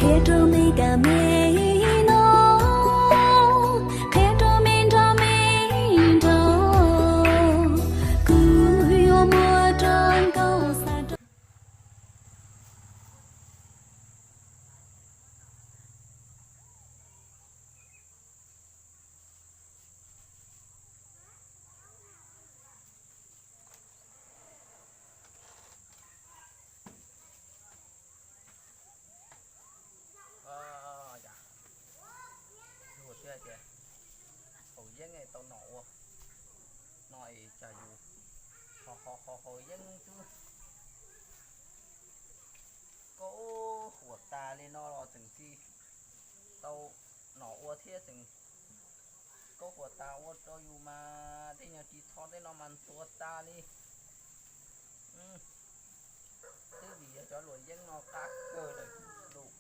Qhia rau me kab me no, qhia rau me nrog me nrog, kuv yuav muab rau nkauj xa rau. Luag thiaj tias haus yeeb tau nom ua no es cas yus ho ho ho haus yeeb xwb. Kaub huam tas li no los tseem tsis tau nom ua thiab tseem kaub huam tas ua rau yus mas tej nyuag ris tsho tej no mas ntuag tas li. Twb vim yog cov luam yeeb no qab kawg lawm.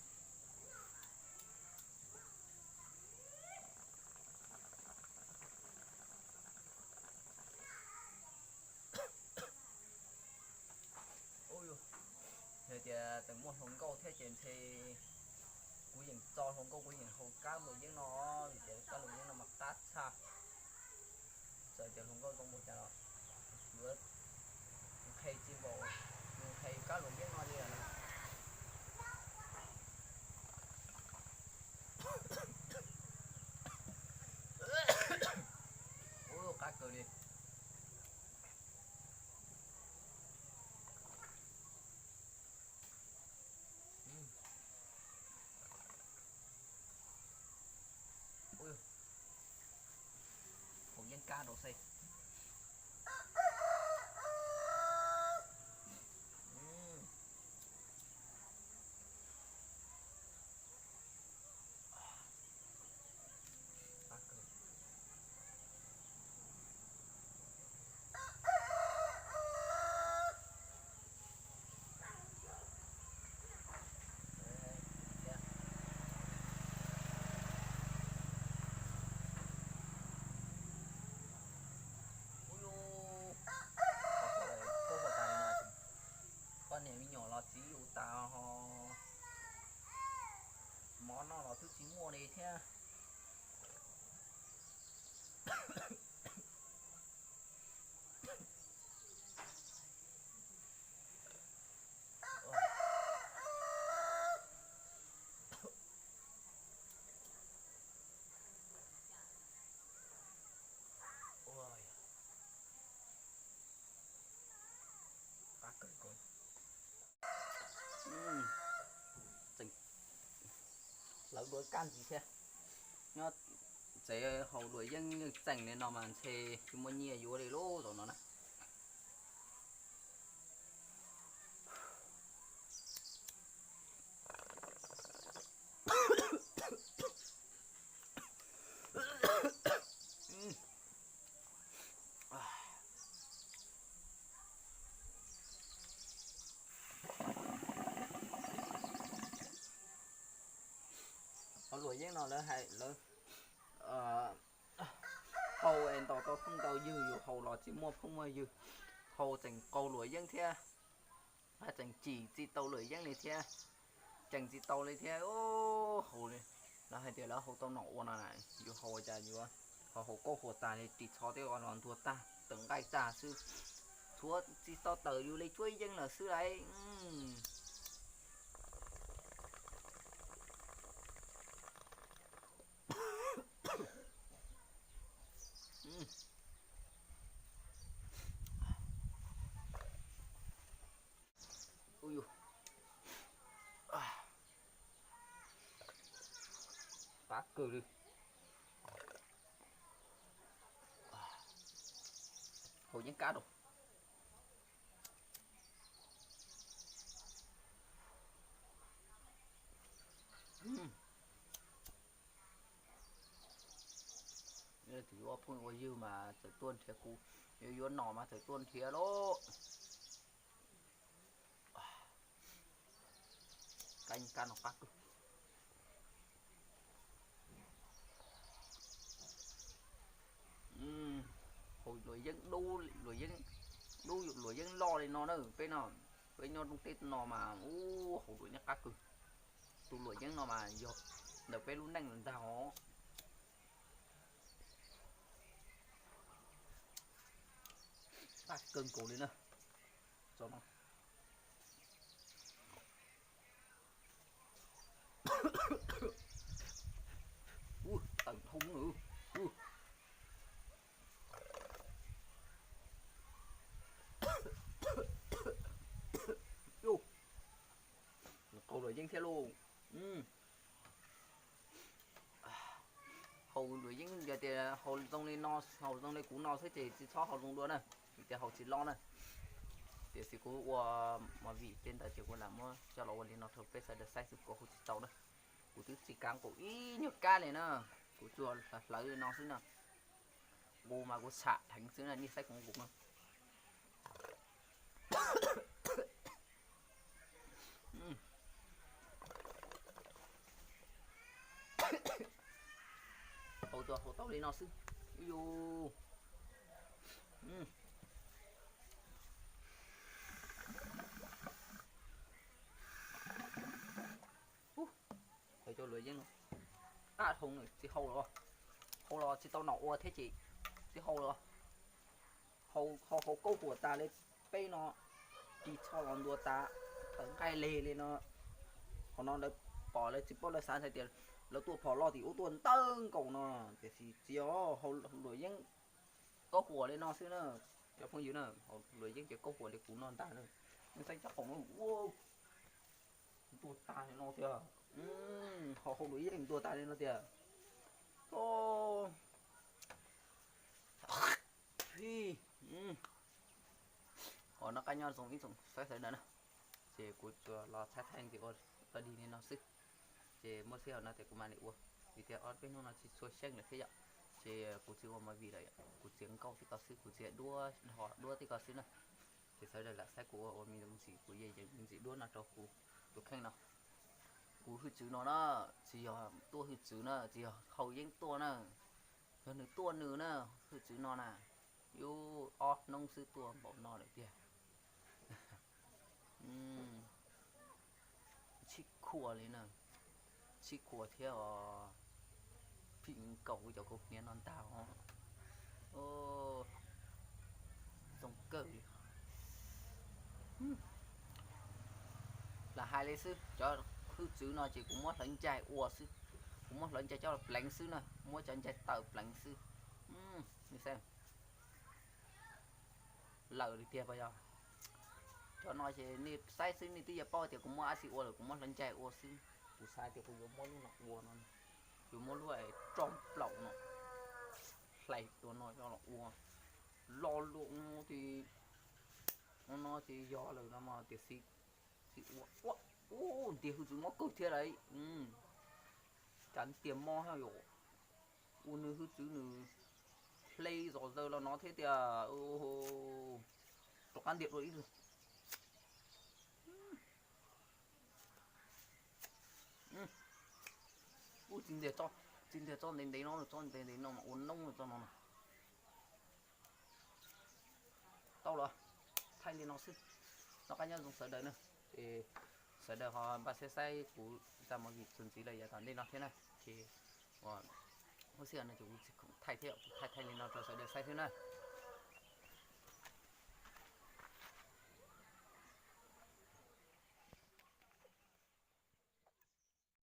Yog tias tseem muaj hluas nkauj thiab ces ntshe kuv yeej tso hluas nkauj kuv yeej haus kab luam yeeb no, vim tias kab luam yeeb no mas qab tshaj. Txawm tias hluas nkauj zoo npaum cas los yuav nqhis tsis npaum, nqhis kab luam yeeb no li lawm. Ub, qab kawg li. Haus yeeb kab rau xwb. Poj niam me nyuam los txiv yus tas ho, mov noj los twb tsis muaj li thiab. Lawv dua kab ntxiv thiab. Nyob tsev haus luam yeeb txeem li no mas ntshe tsis muaj nyiaj yuav li lub zaum no na. Qhov luam yeeb no lawv hais lawv haus es ntaus tau phooj ntau ywg, yus haus los tsis muaj phooj muaj ywg. Haus tseem qaug luam yeeb thiab, tseem cim tsis tau luam yeeb li thiab, ceem tsis tau li thiab. Haus li lawv hais tias lawv haus tau nom ua no na, yus haus cas yuav ho haus kaub huas tas li, ris tsho tej los ntuag tag, tawm nqaij tag xwb, tshuav tsis tau tawm yus li cuab yeeb lawm xwb lauj. Qab kawg li. Haus yeeb kab rau. Tus yuav phooj ua ywg mas txawm tuaj nrhiav kuv, yuav yuav nom mas txawm tuaj nrhiav lauj. Kab yeeb kab no qab kawg. Haus luam yeeb dub, luam yeeb dub, luam yeeb loj li no na peb no, peb nyob rooj teb no mas ub haus luam yeeb qab kawg. Tus luam yeeb no mas yog ntawm peb lub neej ntag os. Tag kawg nkaus li na. Txog no. Ub, tawm dhau na. Ub, qau luam yeeb thiab lauj. Haus luam yeeb yog tias haus zoo li no, haus zoo li kuv no xwb ces tsis txhob haus zoo dua na, vim tias haus tsis lo na. Tiam sis kuv ua movie tej ntawd ces kuv lam muab coj los ua li no rau peb sawv daws saib xwb, kuv haus tsis tau na. Kuv twb tsis kav nqus ib nyuag kab li na, kuv tsuas hlawv li no xwb na. Nqus mas kuv tsham dheev xwb na, nej saib kuv nqus no. Haus tsuas haus tau li no xwb. Ub, ub, cov luam yeeb no qab dhau, tsis haus los, haus los tsis tau nom ua thiab ces tsis haus los. Haus, haus kauj huam tas li peb no, ris tsho los ntuas tas, tawv nqaij leg li no. Qhov no lawv pom lawv tsis paub, lawv xav hais tias lawv tuaj phom loj tim ub tuaj ntawd nkaus no, tiam sis tsis yog, haus luam yeeb kauj huam li no xwb na. Cov phooj ywg na, haus luam yeeb ces kauj huam li kuv no ntag na. Nej saib cov khoom no, ua, ntuag tag li no tiag. Haus, haus luam yeeb ntuag tag li no tiag. Qhov no qab nyob zoo ib tsoom saib sawv daws na, ces kuv tsuas los thaij thaij ntxiv ua tau dig li no xwb. Ces muaj sij hawm no ces kuv mam li ua, vim tias ob peb hnub no tsis tshua xyeej lawm thiab yom. Ces kuv tsis ua movie lawm, kuv txiav nkauj tib ko xwb, kuv txiav duab, dhos duab tib ko xwb na. Ces sawv daws lam saib kuv ua ua me ntsis, kuv yeej yees me ntsis duab no rau kuv tus kheej no. Kuv hwj tswv no na, tsis yog tuaj hwj tswv na, tsis yog haus yeeb tuaj na, yog nws tuaj nws na, hwj tswv no na, yuav ob hnub xwb tuaj npaum no lawm tiag. Tshib khuas li na, tshib khuas thiab os, phim nkaus cov kaus hniav no ntag os. Zoo kawg li. Lam hais li xwb, cov hwj tswv no ces kuv muab hlawv ncaig ua xwb, kuv muab hlawv ncaig coj los pleev xwb na, muab cov ncaig taw pleev xwb. Lawm li tiag pas yog? Cov no ces nej saib xwb nej twb yuav paub tias kuv muab ab xi ua lawm, kuv muab hlawv ncaig ua xwb. Kuv xav tias kuv yuav muab lub no ua no, yuav muab lub roj plaum no hlais tua no coj los ua lo lus no, no ces yog lawm no mas tiam sis tsis ua. Ua, ub, ntiag hwj tswv mob kawg thiab lauj. Cas ntiag mob thiab yom. Ua nws hwj tswv nws hle zom zaws los no thiab tiag. Rov qab ntiag dua ib lwm. Ub, tsis ntiag tso, tsis ntiag tso ntev ntev no, tso ntev ntev no mas ua noob tso no na. Tau los, thaij li no xwb. Noj qab nyob zoo sawv daws na. Ces sawv daws ho npaj siab saib kuv zaj movie txuas ntxiv lawm yav tom ntej no thiab na. Ces lub sij hawm no ces kuv tsis khoom thaij thiab, kuv thaij thaij li no rau sawv daws saib xwb na.